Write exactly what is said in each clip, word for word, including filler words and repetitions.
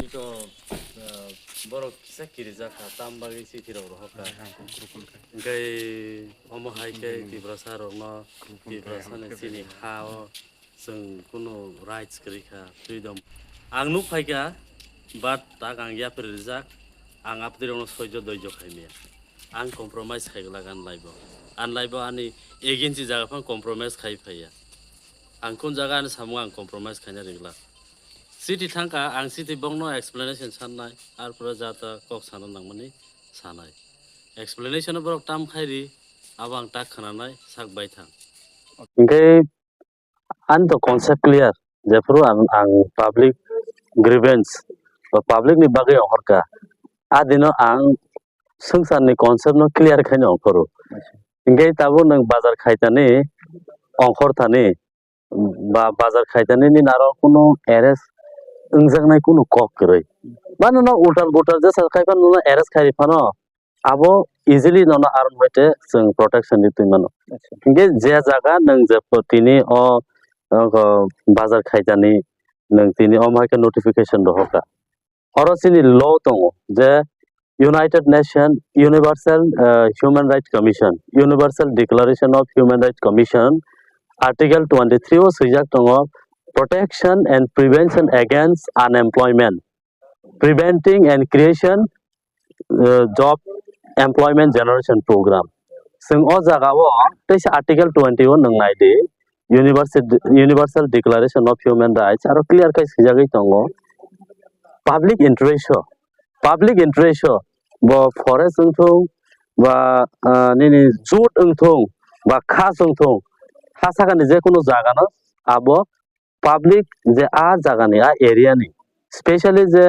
Ito, ah, borok kisa kirijak kha, tam bagwi chithi rok rohor kha. Hwnkhe omo hai khe Tiprasa rokno, Tiprasa ni chini ha o chwng kunu rights kwrwi kha, freedom. Ang nuk phai kha, but tak ang yapri rijak, ang apni rokno soijo doijo khai maya. Ang compromise khai glak ani life o. Ani life o ani agency jaga phano compromise khai phaiya. Ang kun jaga ani samung ang compromise khaina ringlak. City thangkha, ang city bokno explanation sannai, arpore jata kok sana nangmani sanai. Explanation borok tam khairi, abo ang tak khananai, sak baithang. Hwnkhe ani to concept clear, jephuru ang, ang public grievance ba public ni bagwi ongkhorkha, a dino ang swngcharni concept no clear khaina ongkhoro. Hwnkhe tabuk nwng bazar khaitani, ongkhorthani, ba bazar khaitani nini aro kunu arrest wngjaknai kunu kok kwrwi. Ba nono ultal gultal jesa khai phano nono arrest khai phano abo easily nono aron baite chwng protection di twi mano. Hwnkhe je jaga nwng je tini o, o bazar khaitani nwng tini omo hai khe notification rohorkha. Oro chini law tongo je United Nation Universal, uh, Human Rights Commission, Universal Declaration of Human Rights Commission, Article twenty-three o swijak tongo, "Protection and prevention against unemployment, preventing and creation, uh, job employment generation program." Chwng o jaga o teisa Article twenty o nwng nai di, Universal, Universal Declaration of Human Rights aro clear khai swijagwi tongo. Public interest o, public interest o bo forest wngthung ba, ah, nini jut wngthung ba khas wngthung, ha sakani je kunu jaga no abo public je a jaga ni, a area ni, specially je,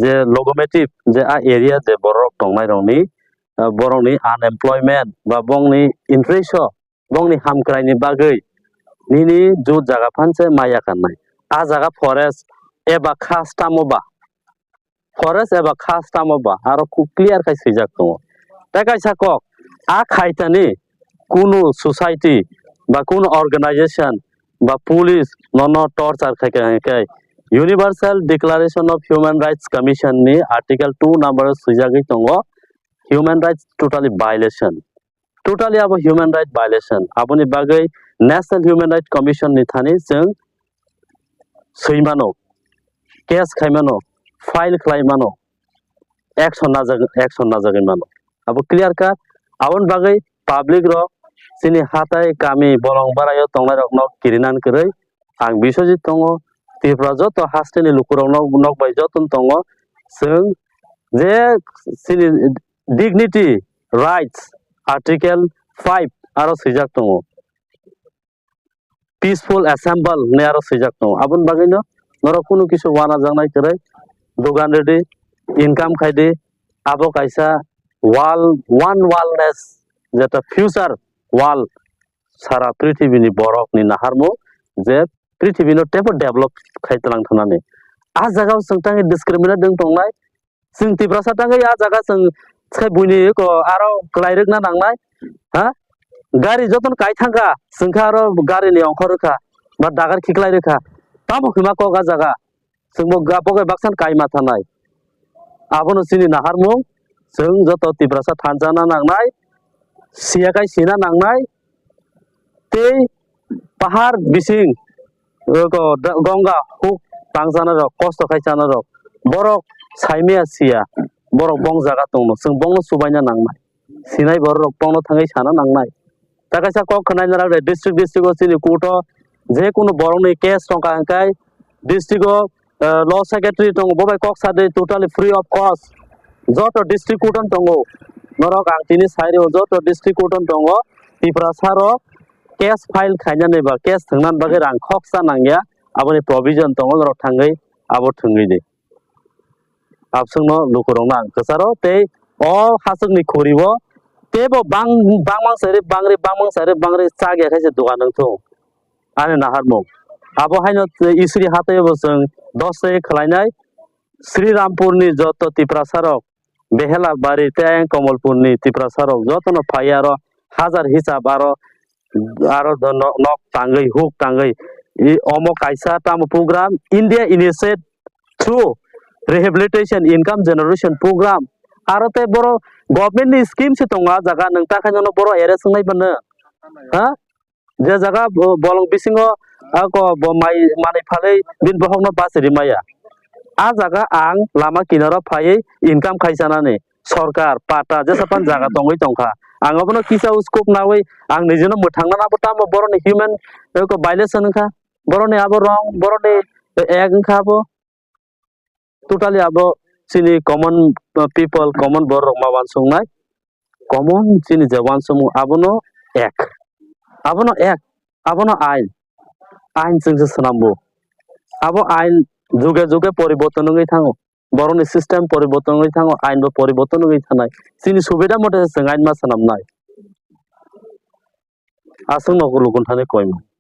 je locomotive je a area je borok tongnai rok ni, ah, borok ni unemployment ba bongni interest o bongni hamkrai ni bagwi nini jut jaga phan se maya kannai. A jaga forest eba khas tamo ba, forest eba khas tamo ba, aro khu clear khai swijak tongo. Tei kaisa kok, a khaitani kunu society ba kunu organization ba police nono torture khai khai khai Universal Declaration of Human Rights Commission ni Article two number o swijagwi tongo, human rights totally violation. Totally abo human right violation. Aboni bagwi National Human Rights Commission ni thani chwng swi mano, case khai mano, file khlai mano, action najak, action najagwi mano. Abo clear cut. Aboni bagwi public rok chini hatai kami bolong barai o tongnai rok no kirinan kwrwi ang Biswajit tongo, Tripura joto haste ni luku rok nok, nok bai joto no tongo. Chwng je chini dignity, rights, Article five aro swijak tongo, peaceful assemble hinwi aro swijak tongo. Aboni bagwino norok kunu kisu uanajaknai kwrwi, dogan rwdi, income khaidi, abo kaisa wall, one wallness, jeta future wall, sara prithibini borokni naharmung je prithibino teibo develop khai twlang thanani. A jagao chwng tangwi discriminate wng tongnai, chwng Tiprasa tangwi a jaga chwng sai buini ko aro kwlai rwkna nangnai, ha? Gari jotono kai thangkha, chwngkha aro garini ongkhor rwkha, ba dagar khiklai rwkha. Tamo hwnma kok a jaga? Chwngbo ga-, bo bai baksan kaima thanai. Abono chini naharmung, chwng joto Tiprasa thansa na nangnai, siya kai sina nangnai, tei pahar bising, oko da-, Ganga huk tang chana rok, kosto khai chana rok, borok saimaya siya, borok bong jaga tongno, chwng bongno chubaina nangnai. Sinai borok rok tongno thangwi sana nangnai. Ta kaisa kok khwnai narak de district district o chini court o je kunu borok ni case tongkha hwnkhe district o, eh, law secretary tongo, bo bai kok sa de totally free of cost. Joto district court o tongo. Norok ang tini sai rw joto district court o tongo. Tiprasa rok case file khainani ba case thwngnani bagwi rang khoksa nangya. Aboni provision tongo, norok thangwi abo thwngwi di. Abswkno lukurokno ang kwcharo tei o hachwkni khuribo teibo bang-, bangmang sari bangri, bangmang sari bangri chak ya khe se dogan wng thung ani naharmung. Abo haino isri hataibo chwng dos tarik khlainai Srirampurni joto Tiprasarok, Behela Bari tei ayang Komolpurni Tiprasarok jotono phaiya aro hajar hisab aro aro do nok, nok tangwi, huk tangwi. I omo kaisa tamo program India initiate through rehabilitation, income generation program, aro tei boro government ni scheme se tongo ah jaga, nwng ta khe nono boro arrest wngnai ba nwng, ha? Je jaga bo-, bolong bisingo ako bo mai manwi phalwi bini bokhokno bachiri maya. Ah jaga ang lama kinaro phaiwi income khai chanani, sorkar pata jesa phano jaga tongwi tongkha. Ang abono kisa scope nawi ang nijeno mwthangna abo tamo boroni human eko violation wngkha, boroni abo wrong, boroni ek wngkha abo. Totally abo chini common, uh, people, common borok ma wansuknai, common chini je wansukmung abono ek, abono ek, abono ain, ain chwngse swnambo. Abo ain juge juge poriborton wngwi thango, borokni system poriborton wngwi thango, ain bo poriborton wngwi thanai. Chini subida mote se chwng ain ma swnamnai. Aswk no lukuntani koimung.